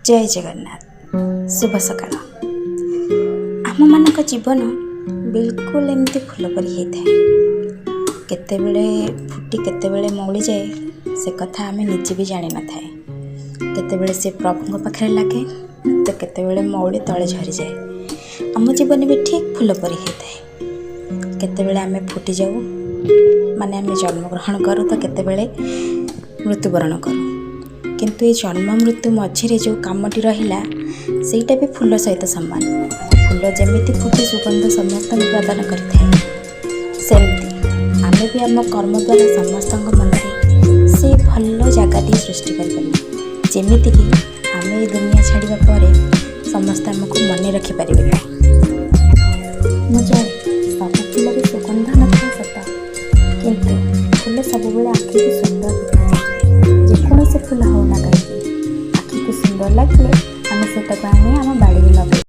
ଜୟ ଜଗନ୍ନାଥ, ଶୁଭ ସକାଳ। ଆମମାନଙ୍କ ଜୀବନ ବିଲକୁଲ ଏମିତି ଫୁଲ ପରି ହେଇଥାଏ। କେତେବେଳେ ଫୁଟି କେତେବେଳେ ମଉଳିଯାଏ, ସେ କଥା ଆମେ ନିଜେ ବି ଜାଣିନଥାଏ। କେତେବେଳେ ସେ ପ୍ରଭୁଙ୍କ ପାଖରେ ଲାଗେ ତ କେତେବେଳେ ମଉଳି ତଳେ ଝରିଯାଏ। ଆମ ଜୀବନ ବି ଠିକ୍ ଫୁଲ ପରି ହେଇଥାଏ। କେତେବେଳେ ଆମେ ଫୁଟିଯାଉ, ମାନେ ଆମେ ଜନ୍ମଗ୍ରହଣ କରୁ, ତ କେତେବେଳେ ମୃତ୍ୟୁବରଣ କରୁ। କିନ୍ତୁ ଏ ଜନ୍ମ ମୃତ୍ୟୁ ମଝିରେ ଯେଉଁ କାମଟି ରହିଲା, ସେଇଟା ବି ଫୁଲ ସହିତ ସମାନ। ଫୁଲ ଯେମିତି ଫୁଟି ସୁଗନ୍ଧ ସମସ୍ତଙ୍କୁ ପ୍ରଦାନ କରିଥାଏ, ସେମିତି ଆମେ ବି ଆମ କର୍ମ ଦ୍ୱାରା ସମସ୍ତଙ୍କ ମନରେ ସେ ଭଲ ଜାଗାଟିଏ ସୃଷ୍ଟି କରିପାରିବା, ଯେମିତିକି ଆମେ ଏ ଦୁନିଆ ଛାଡ଼ିବା ପରେ ସମସ୍ତେ ଆମକୁ ମନେ ରଖିପାରିବେ। ମୁଁ ଜାଣେ, ସବୁ ଫୁଲରେ ସୁଗନ୍ଧ ନଥାଏ ସତ, କିନ୍ତୁ ଫୁଲ ସବୁବେଳେ ଆଖିକୁ ସୁନ୍ଦର ଦେଖାଯାଏ। ଯେକୌଣସି ଫୁଲ ହେଉ ନା କାହିଁକି, ଆଖିକୁ ସୁନ୍ଦର ଲାଗିଲେ ଆମେ ସେଇଟାକୁ ଆଣି ଆମ ବାଡ଼ିରେ ଲଗାଇ